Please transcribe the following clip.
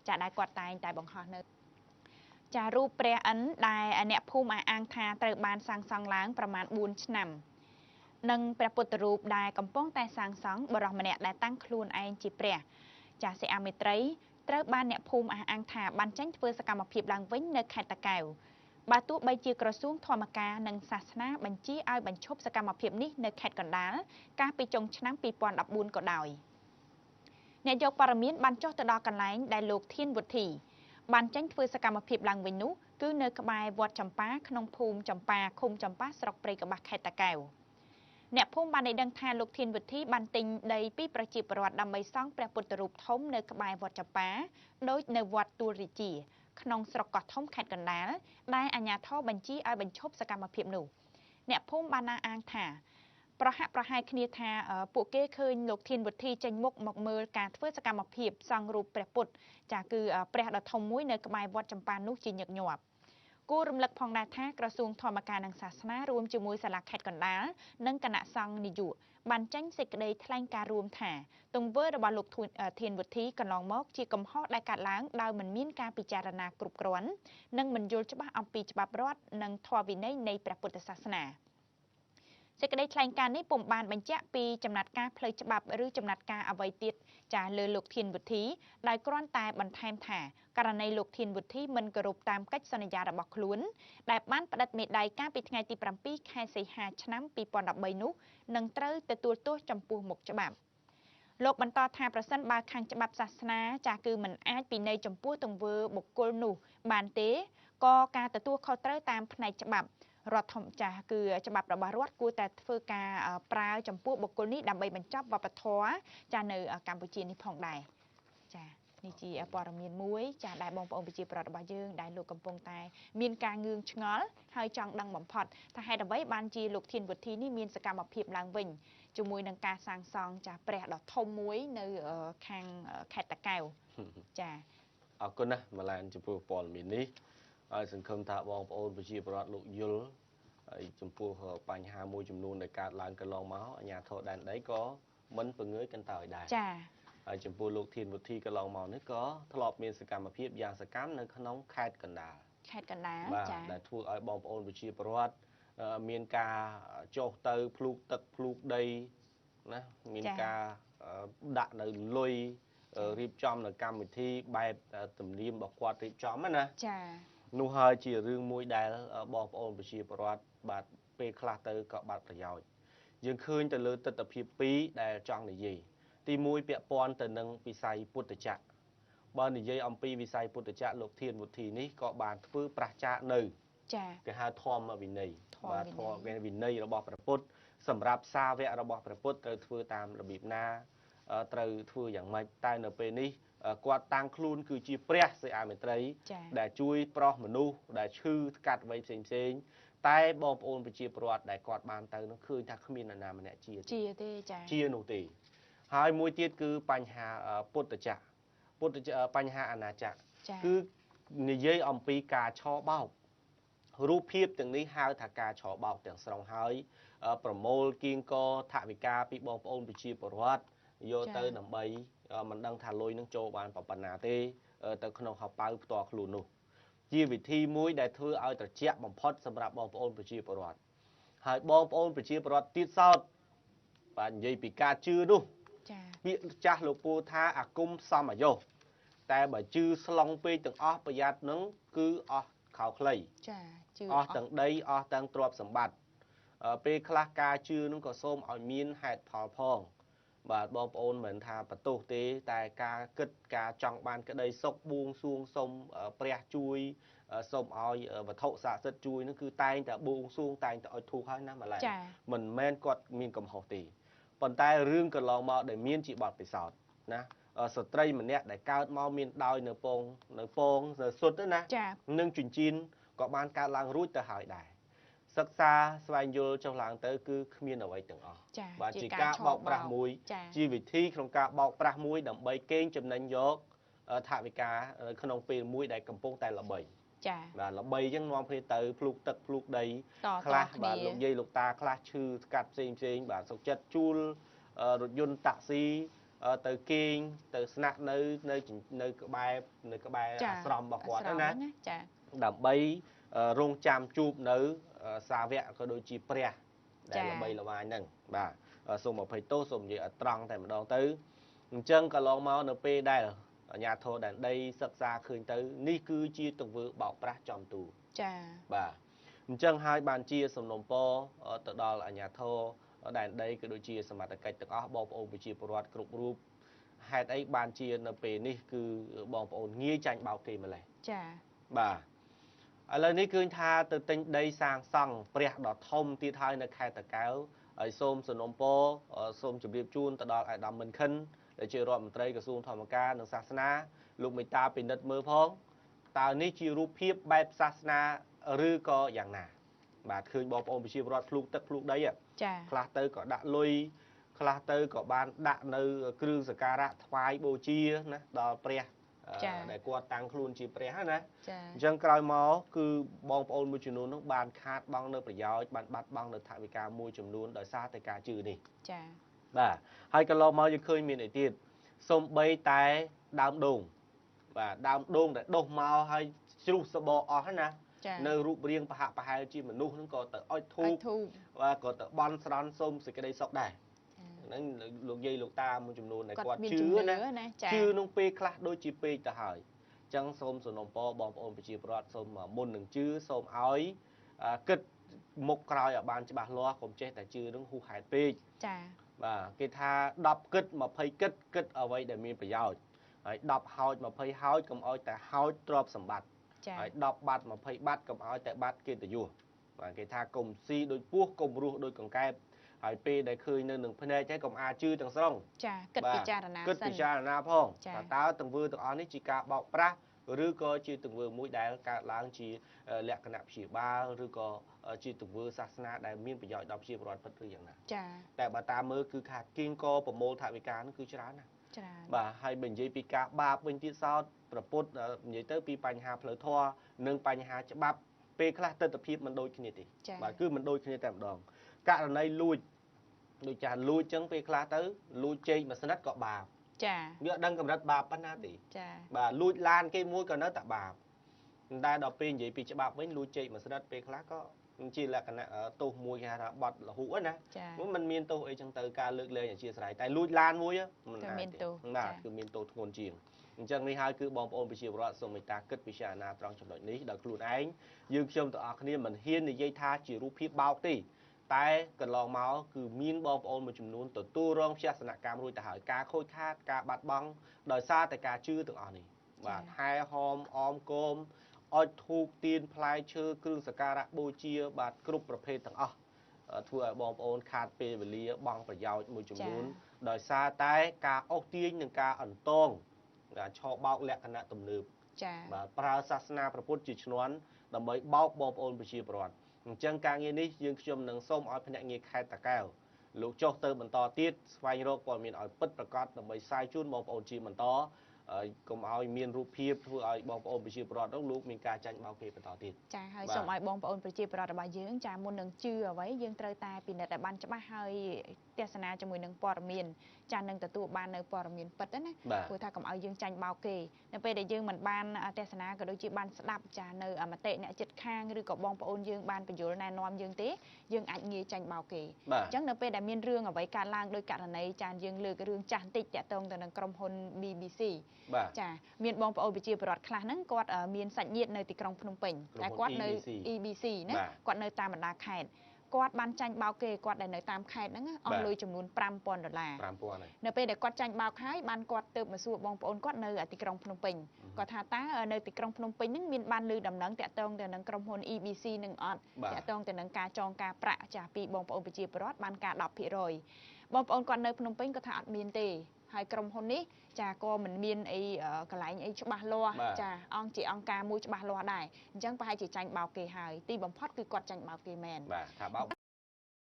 ចាដែលគាត់តែងតែបង្ហោះនៅចារូបព្រះឥន្ទដែលអ្នកភូមិអះអាងថាត្រូវបានសាងសង់ឡើងប្រមាណ4ឆ្នាំនិងព្រះពុទ្ធរូបដែលកំពុងតែសាងសង់បុរសម្នាក់ដែលតាំងខ្លួនឯងជាព្រះចាសេអាមេត្រីត្រូវបានអ្នកភូមិអះអាងថាបានចេញធ្វើសកម្មភាពឡើងវិញនៅខេត្តតាកែវបើទោះបីជាក្រសួងធម្មការនិងសាសនាបញ្ជាឲ្យបញ្ឈប់សកម្មភាពនេះនៅខេត្តកណ្ដាលកាលពីចុងឆ្នាំ2014ក៏ដោយអ្នកយកព័ត៌មានបានចុះទៅដល់កន្លែងដែលលោកធានវុធីបានចេញធ្វើសកម្មភាពឡើងវិញនោះគឺនៅក្បែរវត្តចម្ប៉ាក្នុងភូមិចម្ប៉ាឃុំចម្ប៉ាស្រុកព្រៃកប្បាសខេត្តតាកែវអ្នកភូមិបានឲ្យដឹងថាលោកធានវុធីបានទិញដីពីប្រជាពលរដ្ឋដើម្បីសង់ព្រះពុទ្ធរូបធំនៅក្បែរវត្តចម្ប៉ាដូចនៅវត្តទួលរាជាក្នុងស្រុកកោះធំខេត្តកណ្ដាលដែលអាជ្ញាធរបញ្ជាឲ្យបញ្ឈប់សកម្មភាពនោះអ្នកភូមិបានអះអាងថាប្រហាក់ប្រហែលគ្នាថាពួកគេឃើញលោកធានវុធីចេញមុខមកមើលការធ្វើសកម្មភាពសង់រូបព្រះពុទ្ធចាគឺព្រះដ៏ធំមួយនៅក្បែរវត្តចម្ប៉ានោះជាញឹកញាប់គួររំលឹកផងដែរថាក្រសួងធម្មការនិងសាសនារួមជាមួយសាលាខេត្តកណ្ដាលនិងគណៈសង្ឃនាយកបានចេញសេចក្តីថ្លែងការណ៍រួមថាទង្វើរបស់លោកធានវុធីកន្លងមកជាកំហុសដែលកើតឡើងដោយមិនមានការពិចារណាគ្រប់គ្រាន់និងមិនយល់ច្បាស់អំពីច្បាប់រដ្ឋនិងធម៌វិន័យនៃព្រះពុទ្ធសាសនាសេចក្តីថ្លែងការណ៍នេះពុំបានបញ្ជាក់ពីចំណាត់ការផ្លូវច្បាប់ឬចំណាត់ការអ្វីទៀតចាលើលោកធានវុធីដោយគ្រាន់តែបន្ថែមថាករណីលោកធានវុធីមិនគោរពតាមកិច្ចសន្យារបស់ខ្លួនដែលបានផ្តិតមេដៃកាលពីថ្ងៃទី7ខែសីហាឆ្នាំ2013នោះនឹងត្រូវទទួលទោសចំពោះមុខច្បាប់លោកបន្តថាប្រសិនបើខាងច្បាប់សាសនាចាគឺមិនអាចពិន័យចំពោះទង្វើបុគ្គលនោះបានទេក៏ការទទួលខុសត្រូវតាមផ្នែកច្បាប់រដ្ឋធម្ចាស់គឺច្បាប់របស់រដ្ឋគួរតែធ្វើការប្រើចំពោះបុគ្គលនេះដើម្បីបញ្ចប់វប្បធម៌ចានៅកម្ពុជានេះផងដែរចានេះជាព័ត៌មានមួយចាដែលបងប្អូនប្រជាពលរដ្ឋរបស់យើងដែលលោកកំពុងតែមានការងឿងឆ្ងល់ហើយចង់ដឹងបំផុតថាហេតុអ្វីបានជាលោកធានវុធីនេះមានសកម្មភាពឡើងវិញជាមួយនឹងការសាងសង់ចាព្រះដ៏ធំមួយនៅខាងខេត្តតាកែវចាអរគុណណាស់ម៉ាឡែនចំពោះព័ត៌មាននេះហើយសង្ឃឹមថាបងប្អូនប្រជាពលរដ្ឋលោកយល់ហើយចំពោះបញ្ហាមួយចំនួនដែលកើតឡើងកន្លងមកអាជ្ញាធរដែនដីក៏មិនពងើយកន្តើយដែរចា៎ហើយចំពោះលោកធានវុធីកន្លងមកនេះក៏ធ្លាប់មានសកម្មភាពយ៉ាងសកម្មនៅក្នុងខេត្តកណ្ដាលចា៎ដែលធ្វើឲ្យបងប្អូនប្រជាពលរដ្ឋមានការចុះទៅភ្លូកទឹកភ្លូកដីណាមានការដាក់នៅលុយរៀបចំនៅកម្មវិធីបែបទំនៀមរបស់គាត់រៀបចំណាចា៎នោះហើយជារឿងមួយដែលបងប្អូនប្រជាពលរដ្ឋបាទពេលខ្លះទៅក៏បាត់ប្រយោជន៍យើងឃើញទៅលើទិដ្ឋភាពពីរដែលចង់និយាយទី1ពាក់ព័ន្ធទៅនឹងវិស័យពុទ្ធចក្របើនិយាយអំពីវិស័យពុទ្ធចក្រលោកធានវុធីនេះក៏បានធ្វើប្រឆាចនៅចាគេហៅធម្មវិន័យបាទធម៌វិន័យរបស់ព្រះពុទ្ធសម្រាប់សាវករបស់ព្រះពុទ្ធត្រូវធ្វើតាមរបៀបណាត្រូវធ្វើយ៉ាងម៉េចតែនៅពេលនេះគាត់តាំងខ្លួនគឺជាព្រះសិអាមេត្រីដែលជួយប្រោះមនុស្សដែលឈឺថ្កាត់អ្វីផ្សេងផ្សេងតែបងប្អូនប្រជាពលរដ្ឋដែលគាត់បានទៅនោះឃើញថាគ្មាននរណាម្នាក់ជាទេចាជានោះទេហើយមួយទៀតគឺបញ្ហាពុទ្ធចក្រពុទ្ធបញ្ហាអាណាចក្រគឺនិយាយអំពីការឆបោករូបភាពទាំងនេះហៅថាការឆបោកទាំងស្រុងហើយប្រមូលគៀងកថវិកាពីបងប្អូនប្រជាពលរដ្ឋយកទៅដើម្បីមិនដឹងថាលុយនឹងចូលបានប៉ុណ្ណាទេទៅក្នុងហោប៉ៅផ្ទាល់ខ្លួននោះជាវិធីមួយដែលធ្វើឲ្យត្រជាក់បំផុតសម្រាប់បងប្អូនប្រជាពលរដ្ឋហើយបងប្អូនប្រជាពលរដ្ឋទៀតសោតបាទនិយាយពីការជឿនោះពាក្យចាស់លោកពូថាអាគមសមអាយុតែបើជឿស្លង់ពេកទាំងអស់ប្រយ័ត្ននឹងគឺអស់ខោខ្លីចាជឿអស់ទាំងដីអស់ទាំងទ្រព្យសម្បត្តិពេលខ្លះការជឿនឹងក៏សូមឲ្យមានហេតុផលផងបាទបងប្អូនមិនថាបន្ទោសទេតែការគិតការចង់បានក្តីសុខបួងសួងសុំព្រះជួយសូមឲ្យវត្ថុស័ក្តិសិទ្ធិជួយនឹងគឺតែងតែបួងសួងតែងតែឲ្យធូរហើយណាម្ល៉េះមិនមែនគាត់មានកំហុសទេប៉ុន្តែរឿងកន្លងមកដែលមានជាបទពិសោធន៍ណាស្ត្រីម្នាក់ដែលកើតមកមានដោយនៅពងនៅសុទ្ធណានឹងចិញ្ចៀនក៏បានកើតឡើងរួចទៅហើយដែរសិក្សាស្វែងយល់ចុះឡើងទៅគឺគ្មានអ្វីទាំងអស់បាទជាការបោកប្រាស់មួយជាវិធីក្នុងការបោកប្រាស់មួយដើម្បីកេងចំណេញយកថវិកាក្នុងពេលមួយដែលកំពុងតែល្បីចាបាទល្បីអញ្ចឹងនាំគ្នាទៅភ្លូកទឹកភ្លូកដីខ្លះបាទលោកយាយលោកតាខ្លះឈឺស្កាត់ផ្សេងផ្សេងបាទសុខចិត្តជួលរថយន្តតាក់ស៊ី ទៅគេងទៅស្នាក់នៅនៅនៅក្បែរនៅក្បែរអាស្រមរបស់គាត់ណាចាដើម្បីរងចាំជួបនៅសាវកក៏ដូចជាព្រះដែលល្បីល្បាញហ្នឹងបាទសូមអភ័យទោសសូមនិយាយឲ្យត្រង់តែម្ដងទៅអញ្ចឹងកន្លងមកនៅពេលដែលអាជ្ញាធរដែនដីសិក្សាឃើញទៅនេះគឺជាទង្វើបោកប្រាស់ចំទូចាបាទអញ្ចឹងហើយបានជាសំណុំពរទៅដល់អាជ្ញាធរដែនដីក៏ដូចជាសមត្ថកិច្ចទាំងអស់បងប្អូនប្រជាពលរដ្ឋគ្រប់រូបហេតុអីបានជានៅពេលនេះគឺបងប្អូនងាយចាញ់បោកគេម្លេះចាបាទឥឡូវនេះឃើញថាទៅទិញដីសាងសង់ព្រះដ៏ធំទៀតហើយនៅខេត្តតាកែវហើយសូមសំណូមពរសូមជម្រាបជូនទៅដល់អាដាមមិនខិនដែលជារដ្ឋមន្ត្រីក្រសួងធម្មការនិងសាសនាលោកមេត្តាពិនិត្យមើលផងតើនេះជារូបភាពបែបសាសនាឬក៏យ៉ាងណាបាទឃើញបងប្អូនប្រជាពលរដ្ឋភ្លូកទឹកភ្លូកដីចាខ្លះទៅក៏ដាក់លុយខ្លះទៅក៏បានដាក់នៅគ្រឿងសក្ការៈថ្វាយបូជាណាដល់ព្រះដែលគាត់តាំងខ្លួនជាព្រះណាអញ្ចឹងក្រោយមកគឺបងប្អូនមួយចំនួននោះបានខាតបង់នៅប្រយោជន៍បានបាត់បង់នៅថវិកាមួយចំនួនដោយសារតែការជឿនេះចាបាទហើយកន្លងមកយើងឃើញមានអីទៀតសំបីតែដើមដូងបាទដើមដូងដែលដុះមកហើយជ្រុះសបកអស់ណានៅរូបរាងប្រហាក់ប្រហែលជាមនុស្សហ្នឹងក៏ទៅអុជធូបបាទក៏ទៅបន់ស្រន់សូមសេចក្តីសុខដែរហ្នឹងលោកយាយលោកតាមួយចំនួនដែលគាត់ជឿណាជឿក្នុងពេលខ្លះដូចជាពេកទៅហើយអញ្ចឹងសូមសំណូមពរបងប្អូនប្រជាពលរដ្ឋសូមមុននឹងជឿសូមឲ្យគិតមុខក្រោយឲ្យបានច្បាស់លាស់កុំចេះតែជឿនឹងហួសហេតុពេកចាបាទគេថា10គិត20គិតគិតអ្វីដែលមានប្រយោជន៍ហើយ10ហោច20ហោចកុំឲ្យតែហោចទ្រព្យសម្បត្តិហើយ10បាត់20បាត់កុំឲ្យតែបាត់កិត្តិយសបាទគេថាកុំស៊ីដូចពស់កុំរស់ដូចកង្កែបហើយពេលដែលឃើញនៅនឹងភ្នែកហើយកុំអាចជឿទាំងស្រុងចាគិតពិចារណាគិតពិចារណាផងថាតើទង្វើទាំងអស់នេះជាការបោកប្រាស់ឬក៏ជាទង្វើមួយដែលកើតឡើងជាលក្ខណៈព្យាបាលឬក៏ជាទង្វើសាសនាដែលមានប្រយោជន៍ដល់ប្រជាពលរដ្ឋពិតឬយ៉ាងណាចាតែបើតាមមើលគឺថាគៀងកប្រមូលថវិកានោះគឺច្រើនណាស់ច្រើនបាទហើយបើនិយាយពីការបាបវិញទៀតសោតប្រពុតនិយាយទៅពីបញ្ហាផ្លូវធម៌និងបញ្ហាច្បាប់ពេលខ្លះទិដ្ឋភាពមិនដូចគ្នាទេបាទគឺមិនដូចគ្នាតែម្ដងករណីលួចដូចចាលួចចឹងពេលខ្លះទៅលួចចេកមួយស្និតក៏បាបចាវាអត់ដឹងកម្រិតបាបប៉ុណ្ណាទេចាបាទលួចឡានគេមួយក៏នៅតែបាបតែដល់ពេលនិយាយពីច្បាប់វិញលួចចេកមួយស្និតពេលខ្លះក៏ជាលក្ខណៈទោសមួយគេហៅថាបត់លហុណាมันមានទោសអីចឹងទៅការលើកលែងអធិស្ឋានតែលួចឡានមួយមិនមានទោសបាទគឺមានទោសធ្ងន់ជាងអញ្ចឹងនេះហើយគឺបងប្អូនប្រជាពលរដ្ឋសូមមេត្តាគិតពិចារណាត្រង់ចំណុចនេះដោយខ្លួនឯងយើងខ្ញុំទាំងអស់គ្នាមិនហ៊ាននិយាយថាជារូបភាពបោកទេតែកន្លងមកគឺមានបងប្អូនមួយចំនួនទទួលរងព្យសនកម្មរួចទៅហើយការខូចខាតការបាត់បង់ដោយសារតែការជឿទាំងអស់នេះបាទហែហោមអមគមអុជធូបទៀនផ្លែឈើគ្រឿងសក្ការៈបូជាបាទគ្រប់ប្រភេទទាំងអស់ធ្វើឲ្យបងប្អូនខាតពេលវេលាបង់ប្រយោជន៍មួយចំនួនដោយសារតែការអូសទាញនិងការអន្តងការឆបោកលក្ខណៈទំនើបចាបាទប្រើសាសនាព្រះពុទ្ធជាឈ្នន់ដើម្បីបោកបងប្អូនប្រជាពលរដ្ឋអញ្ចឹងការងារនេះយើងខ្ញុំនឹងសូមឲ្យភ្នាក់ងារខេត្តតាកែវលោកចុះទៅបន្តទៀតស្វែងរកព័ត៌មានឲ្យពិតប្រាកដដើម្បីផ្សាយជូនបងប្អូនជាបន្តកុំឲ្យមានរូបភាពធ្វើឲ្យបងប្អូនប្រជាពលរដ្ឋនោះលោកមានការចាញ់បោកគេបន្តទៀតចាហើយសូមឲ្យបងប្អូនប្រជាពលរដ្ឋរបស់យើងចាមុននឹងជឿអ្វីយើងត្រូវតែពិនិត្យឲ្យបានច្បាស់ហើយទស្សនាជាមួយនឹងព័ត៌មានចានឹងទទួលបាននៅព័ត៌មានពិតណាព្រោះថាកុំឲ្យយើងចាញ់បោកគេនៅពេលដែលយើងមិនបានទស្សនាក៏ដូចជាបានស្ដាប់ចានៅមតិអ្នកជិតខាងឬក៏បងប្អូនយើងបានបញ្យល់ណែនាំយើងទេយើងអាចងាយចាញ់បោកគេអញ្ចឹងនៅពេលដែលមានរឿងអ្វីកើតឡើងដោយករណីចាយើងលើករឿងចាស់បន្តិចតាក់ទងទៅនឹងក្រុមហ៊ុន BBC ចាមានបងប្អូនប្រជាពលរដ្ឋខ្លះហ្នឹងគាត់មានសាច់ញាតិនៅទីក្រុងភ្នំពេញតែគាត់នៅ EBC ណាគាត់នៅតាមបណ្ដាខេត្តគាត់បានចាញ់បោកគេគាត់ដែលនៅតាមខេត្តហ្នឹងអស់លុយចំនួន$5000 5000នៅពេលដែលគាត់ចាញ់បោកហើយបានគាត់ទៅមកសួរបងប្អូនគាត់នៅទីក្រុងភ្នំពេញគាត់ថាតើនៅទីក្រុងភ្នំពេញហ្នឹងមានបានឮដំណឹងតាក់ទងទៅនឹងក្រុមហ៊ុន EBC នឹងអត់តាក់ទងទៅនឹងការចងការប្រាក់ចាស់ពីបងប្អូនប្រជាពលរដ្ឋបានការ10%បងប្អូនគាត់នៅភ្នំពេញគាត់ថាអត់មានទេហើយក្រុមហ៊ុននេះចាក៏មិនមានអីកន្លែងអីច្បាស់លាស់ចាអង្គជាអង្គការមួយច្បាស់លាស់ដែរអញ្ចឹងប្រហែលជាចាញ់បោកគេហើយទីបំផុតគឺគាត់ចាញ់បោកគេមែនបាទថាបោក